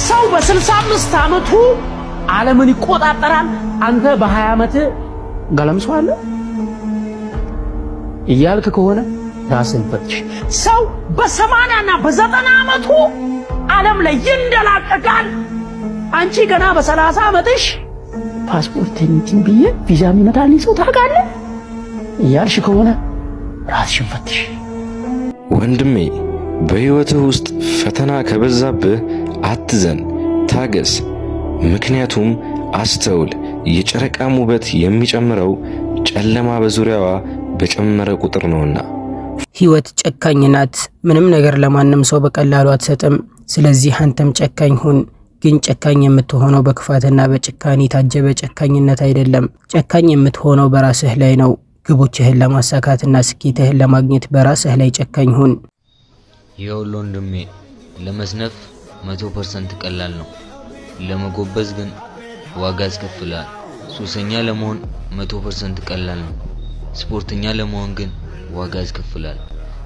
ሰው በ65 ዓመቱ ዓለምን ይቆጣጠራል። አንተ በ20 ዓመት ገለምሶ አለ እያልክ ከሆነ ራስን ፈትሽ። ሰው በ80ና በ90 ዓመቱ ዓለም ላይ ይንደላቀቃል። አንቺ ገና በ30 ዓመትሽ ፓስፖርት እንትን ብዬ ቪዛ የሚመታልኝ ሰው ታውቃለህ እያልሽ ከሆነ ራስሽን ፈትሽ። ወንድሜ፣ በሕይወትህ ውስጥ ፈተና ከበዛብህ አትዘን፣ ታገስ። ምክንያቱም አስተውል፣ የጨረቃም ውበት የሚጨምረው ጨለማ በዙሪያዋ በጨመረ ቁጥር ነውና። ህይወት ጨካኝ ናት። ምንም ነገር ለማንም ሰው በቀላሉ አትሰጥም። ስለዚህ አንተም ጨካኝ ሁን። ግን ጨካኝ የምትሆነው በክፋትና በጭካኔ የታጀበ ጨካኝነት አይደለም። ጨካኝ የምትሆነው በራስህ ላይ ነው። ግቦችህን ለማሳካትና ስኬትህን ለማግኘት በራስህ ላይ ጨካኝ ሁን። ይኸውልህ ወንድሜ፣ ለመስነፍ 100% ቀላል ነው። ለመጎበዝ ግን ዋጋ ያስከፍልሃል። ሱሰኛ ለመሆን 100% ቀላል ነው። ስፖርተኛ ለመሆን ግን ዋጋ ያስከፍላል።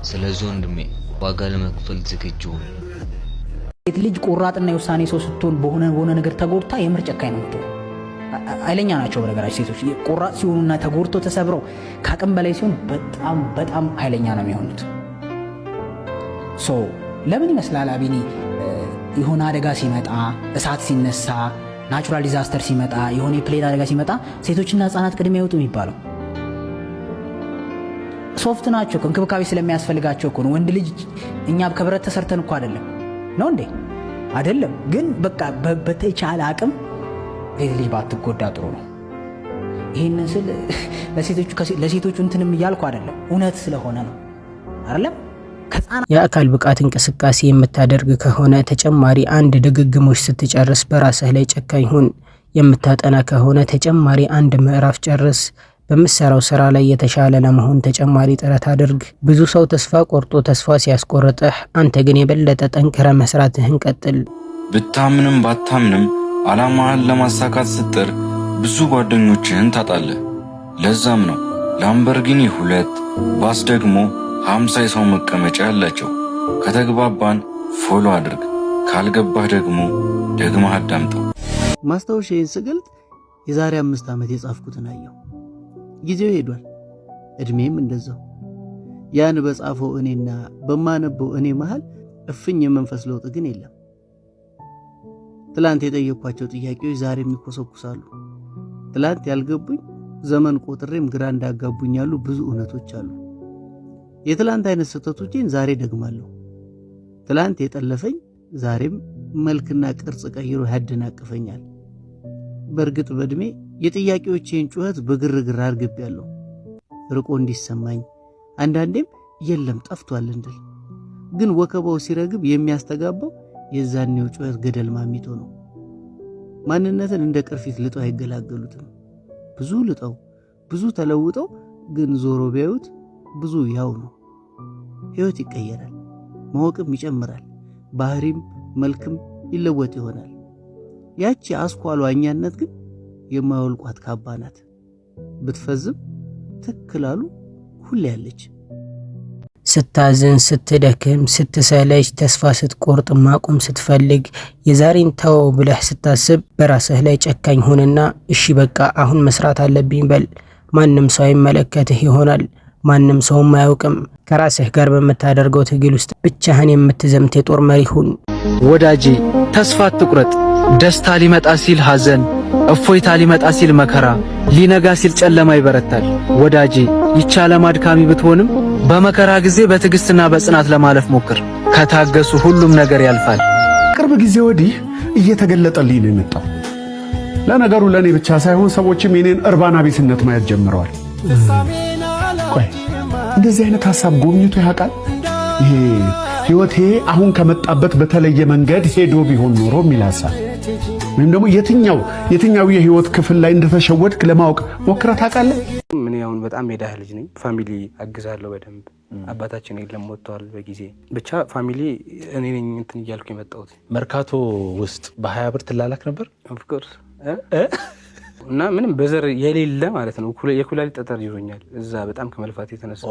ስለዚህ ወንድሜ፣ ዋጋ ለመክፈል ዝግጁ ሁን። ሴት ልጅ ቆራጥና የውሳኔ ሰው ስትሆን በሆነ በሆነ ነገር ተጎድታ የምር ጨካኝ ነው የምትሆነው። ኃይለኛ ናቸው። በነገራችን ሴቶች ቆራጥ ሲሆኑና ተጎድተው ተሰብረው ከአቅም በላይ ሲሆን በጣም በጣም ኃይለኛ ነው የሚሆኑት። So ለምን ይመስላል አቢኒ፣ የሆነ አደጋ ሲመጣ፣ እሳት ሲነሳ፣ natural disaster ሲመጣ፣ የሆነ የ plane አደጋ ሲመጣ ሴቶችና ህጻናት ቅድሚያ ይወጡ የሚባለው? Soft ናቸው፣ እንክብካቤ ስለሚያስፈልጋቸው እኮ ነው። ወንድ ልጅ እኛ ከብረት ተሰርተን እኮ አይደለም ነው እንዴ? አይደለም። ግን በቃ በተቻለ አቅም ሴት ልጅ ባትጎዳ ጥሩ ነው። ይህንን ስል ለሴቶቹ እንትንም እያልኩ አይደለም፣ እውነት ስለሆነ ነው። አይደለም? የአካል ብቃት እንቅስቃሴ የምታደርግ ከሆነ ተጨማሪ አንድ ድግግሞሽ ስትጨርስ በራስህ ላይ ጨካኝ ሁን። የምታጠና ከሆነ ተጨማሪ አንድ ምዕራፍ ጨርስ። በምትሰራው ስራ ላይ የተሻለ ለመሆን ተጨማሪ ጥረት አድርግ። ብዙ ሰው ተስፋ ቆርጦ ተስፋ ሲያስቆርጥህ፣ አንተ ግን የበለጠ ጠንክረህ መስራትህን ቀጥል። ብታምንም ባታምንም ዓላማህን ለማሳካት ስትጥር ብዙ ጓደኞችህን ታጣለህ። ለዛም ነው ላምበርጊኒ ሁለት፣ ባስ ደግሞ 50 የሰው መቀመጫ ያላቸው። ከተግባባን follow አድርግ፣ ካልገባህ ደግሞ ደግመህ አዳምጠው። ማስታወሻዬን ስገልጥ የዛሬ 5 ዓመት የጻፍኩትን አየሁ። ጊዜው ሄዷል፣ እድሜም እንደዛው። ያን በጻፈው እኔና በማነበው እኔ መሃል እፍኝ የመንፈስ ለውጥ ግን የለም። ትላንት የጠየኳቸው ጥያቄዎች ዛሬም ይኮሰኩሳሉ። ትላንት ያልገቡኝ፣ ዘመን ቆጥሬም ግራ እንዳጋቡኝ ያሉ ብዙ እውነቶች አሉ። የትላንት አይነት ስህተቶቼን ዛሬ ደግማለሁ። ትላንት የጠለፈኝ ዛሬም መልክና ቅርጽ ቀይሮ ያደናቅፈኛል። በእርግጥ በእድሜ የጥያቄዎቼን ጩኸት በግርግር አርግቤያለሁ፣ ርቆ እንዲሰማኝ፣ አንዳንዴም የለም ጠፍቷል እንድል። ግን ወከባው ሲረግብ የሚያስተጋባው የዛኔው ጩኸት ገደል ማሚቶ ነው። ማንነትን እንደ ቅርፊት ልጠው አይገላገሉትም። ብዙ ልጠው፣ ብዙ ተለውጠው ግን ዞሮ ቢያዩት ብዙ ያው ነው። ሕይወት ይቀየራል፣ ማወቅም ይጨምራል፣ ባህሪም መልክም ይለወጥ ይሆናል። ያቺ አስኳሏ እኛነት ግን የማይወልቋት ካባ ናት። ብትፈዝም ትክላሉ ሁሌ ያለች። ስታዝን፣ ስትደክም፣ ስትሰለች፣ ተስፋ ስትቆርጥ፣ ማቆም ስትፈልግ፣ የዛሬን ተወው ብለህ ስታስብ በራስህ ላይ ጨካኝ ሁንና እሺ በቃ አሁን መስራት አለብኝ በል። ማንም ሰው አይመለከትህ ይሆናል። ማንም ሰውም አያውቅም። ከራስህ ጋር በምታደርገው ትግል ውስጥ ብቻህን የምትዘምት የጦር መሪ ሁን። ወዳጄ፣ ተስፋ አትቁረጥ። ደስታ ሊመጣ ሲል ሐዘን፣ እፎይታ ሊመጣ ሲል መከራ፣ ሊነጋ ሲል ጨለማ ይበረታል። ወዳጄ፣ ይቺ ዓለም አድካሚ ብትሆንም በመከራ ጊዜ በትዕግስትና በጽናት ለማለፍ ሞክር። ከታገሱ ሁሉም ነገር ያልፋል። ቅርብ ጊዜ ወዲህ እየተገለጠልኝ ነው የመጣው። ለነገሩ ለእኔ ብቻ ሳይሆን ሰዎችም የኔን እርባና ቢስነት ማየት ጀምረዋል። ቆይ፣ እንደዚህ አይነት ሐሳብ ጎብኝቶ ያውቃል? ይሄ ህይወቴ አሁን ከመጣበት በተለየ መንገድ ሄዶ ቢሆን ኖሮ የሚል ሐሳብ ወይም ደግሞ የትኛው የትኛው የህይወት ክፍል ላይ እንደተሸወድክ ለማወቅ ሞክረህ ታውቃለህ? እኔ አሁን በጣም የደሃ ልጅ ነኝ። Family አግዛለሁ በደንብ። አባታችን የለም፣ ወጥተዋል በጊዜ። ብቻ family እኔ ነኝ እንትን እያልኩ የመጣሁት። መርካቶ ውስጥ በ20 ብር ትላላክ ነበር? Of course። እና ምንም በዘር የሌለ ማለት ነው። የኩላሊት ጠጠር ይዞኛል እዛ በጣም ከመልፋት የተነሳ።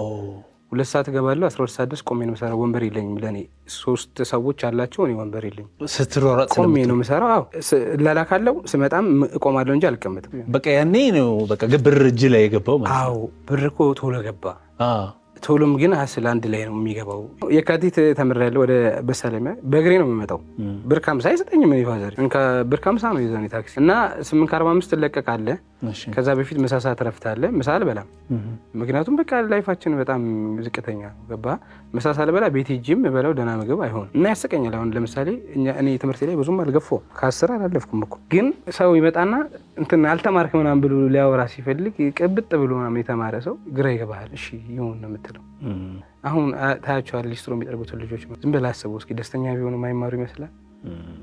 2 ሰዓት እገባለሁ። 12 ሰዓት ድረስ ቆሜ ነው የምሰራው። ወንበር የለኝም። ለእኔ ሶስት ሰዎች አላቸው። እኔ ወንበር የለኝም። ስትሯሯጥ ቆሜ ነው የምሰራው። አዎ፣ እላላካለሁ። ስመጣም እቆማለሁ እንጂ አልቀመጥም። በቃ ያኔ ነው በቃ ብር እጅ ላይ የገባው ማለት ነው። አዎ፣ ብር እኮ ቶሎ ገባ። ቶሎም ግን hustle አንድ ላይ ነው የሚገባው። የካቲት ተምሬያለሁ። ወደ መሳለሚያ በእግሬ ነው የምመጣው። ብር ከ50 አይሰጠኝም። እኔ father እንካ ብር ከ50 ነው የዛኔ ታክሲ እና 8:45 ትለቀቃለህ። ከዛ በፊት ምሳ ሰዓት እረፍት አለ። ምሳ አልበላም። ምክንያቱም በቃ life ኣችን በጣም ዝቅተኛ ነው። ገባ፣ ምሳ ሳልበላ ቤት ሄጄም የምበላው ደህና ምግብ አይሆንም እና ያስቀኛል። አሁን ለምሳሌ እኔ ትምህርት ላይ ብዙም አልገፋሁም፣ ከ10 አላለፍኩም እኮ። ግን ሰው ይመጣና እንትን አልተማርክ ምናምን ብሎ ሊያወራ ሲፈልግ ቅብጥ ብሎ ምናምን የተማረ ሰው ግራ ይገባሃል። እሺ ይሁን ነው የምትለው። አሁን ታያቸዋለህ ሊስትሮ የሚጠርጉትን ልጆች፣ ዝም ብለህ አስበው እስኪ፣ ደስተኛ ቢሆኑ የማይማሩ ይመስላል?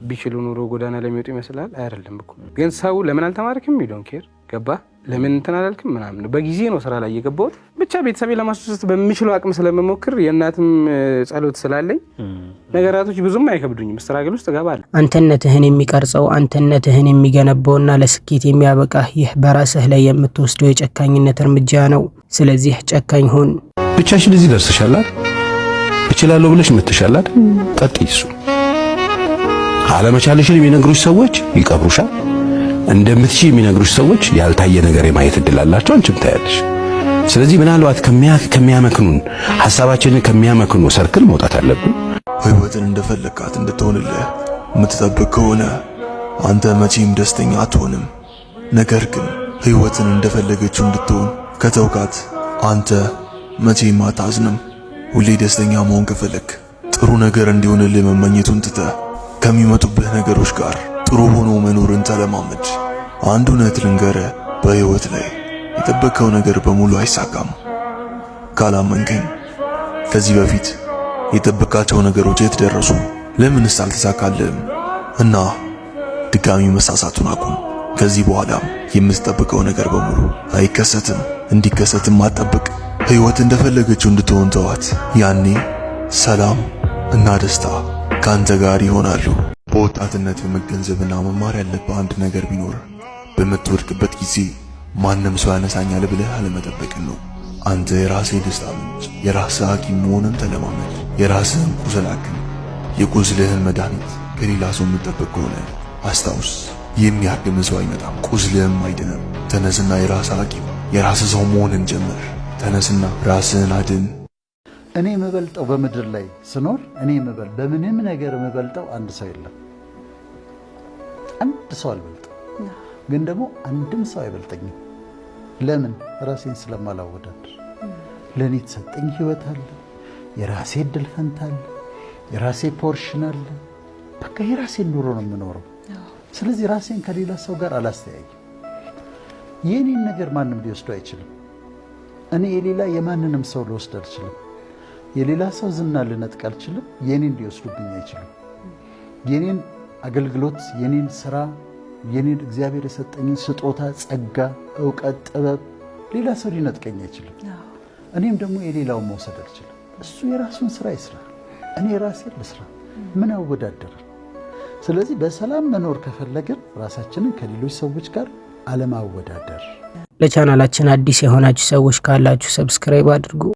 ቢችሉ ኑሮ ጎዳና ለሚወጡ ይመስላል? አይደለም እኮ። ግን ሰው ለምን አልተማርክም you don't care፣ ገባ፣ ለምን እንትን አላልክም ምናምን ነው። በጊዜ ነው ስራ ላይ የገባሁት። ብቻ ቤተሰቤ ለማስደሰት በምችለው አቅም ስለምሞክር የእናትም ጸሎት ስላለኝ ነገራቶች ብዙም አይከብዱኝም። Struggle ውስጥ እገባለሁ። አንተነትህን የሚቀርጸው፣ አንተነትህን የሚገነባውና ለስኬት የሚያበቃህ ይህ በራስህ ላይ የምትወስደው የጨካኝነት እርምጃ ነው። ስለዚህ ጨካኝ ሁን። ብቻሽን እዚህ ደርሰሻል አይደል? እችላለሁ ብለሽ መጥተሻል አይደል? ቀጥይ። እሱ አለመቻልሽን የሚነግሩሽ ሰዎች ይቀብሩሻል። እንደምትችይ የሚነግሩሽ ሰዎች ያልታየ ነገር የማየት እድል አላቸው። አንቺም ታያለሽ። ስለዚህ ምናልባት ከሚያመክኑን፣ ሐሳባችንን ከሚያመክኑ circle መውጣት አለብን። ህይወትን እንደፈለግካት እንድትሆንልህ የምትጠብቅ ከሆነ አንተ መቼም ደስተኛ አትሆንም። ነገር ግን ህይወትን እንደፈለገችው እንድትሆን ከተውካት አንተ መቼም አታዝንም። ሁሌ ደስተኛ መሆን ከፈለግክ ጥሩ ነገር እንዲሆንልህ መመኘቱን ትተህ ከሚመጡብህ ነገሮች ጋር ጥሩ ሆኖ መኖርን ተለማመድ። አንድ እውነት ልንገርህ፣ በህይወት ላይ የጠበቅከው ነገር በሙሉ አይሳካም። ካላመንከኝ ከዚህ በፊት የጠበቅካቸው ነገሮች የት ደረሱ? ለምንስ አልተሳካልህም? እና ድጋሚ መሳሳቱን አቁም። ከዚህ በኋላም የምትጠብቀው ነገር በሙሉ አይከሰትም። እንዲከሰትም አትጠብቅ። ህይወት እንደፈለገችው እንድትሆን ተዋት። ያኔ ሰላም እና ደስታ ካንተ ጋር ይሆናሉ። በወጣትነት መገንዘብና መማር ያለብህ አንድ ነገር ቢኖር በምትወድቅበት ጊዜ ማንም ሰው ያነሳኛል ብለህ አለመጠበቅን ነው። አንተ የራስህ የደስታ ምንጭ፣ የራስህ ሐኪም መሆንን ተለማመድ። የራስህን ቁስል አክም። የቁስልህን መድኃኒት ከሌላ ሰው የምትጠብቅ ከሆነ አስታውስ፣ የሚያክም ሰው አይመጣም፣ ቁስልህም አይድንም። ተነስና የራስህ ሐኪም፣ የራስህ ሰው መሆንን ጀምር። ተነስና ራስህን አድን። እኔ የምበልጠው በምድር ላይ ስኖር እኔ የምበል በምንም ነገር የምበልጠው አንድ ሰው የለም። አንድ ሰው አልበልጥም፣ ግን ደግሞ አንድም ሰው አይበልጠኝም። ለምን? ራሴን ስለማላወዳድር። ለእኔ የተሰጠኝ ህይወት አለ፣ የራሴ እድል ፈንታ አለ፣ የራሴ portion አለ። በቃ የራሴን ኑሮ ነው የምኖረው። ስለዚህ ራሴን ከሌላ ሰው ጋር አላስተያይም። የእኔን ነገር ማንም ሊወስዱ አይችልም። እኔ የሌላ የማንንም ሰው ልወስድ አልችልም። የሌላ ሰው ዝና ልነጥቅ አልችልም። የኔን ሊወስዱብኝ አይችሉም። የኔን አገልግሎት፣ የኔን ስራ፣ የኔን እግዚአብሔር የሰጠኝን ስጦታ፣ ጸጋ፣ እውቀት፣ ጥበብ ሌላ ሰው ሊነጥቀኝ አይችልም። እኔም ደግሞ የሌላውን መውሰድ አልችልም። እሱ የራሱን ስራ ይስራ፣ እኔ የራሴን ልስራ። ምን አወዳደረን? ስለዚህ በሰላም መኖር ከፈለግን ራሳችንን ከሌሎች ሰዎች ጋር አለማወዳደር። ለቻናላችን አዲስ የሆናችሁ ሰዎች ካላችሁ subscribe አድርጉ።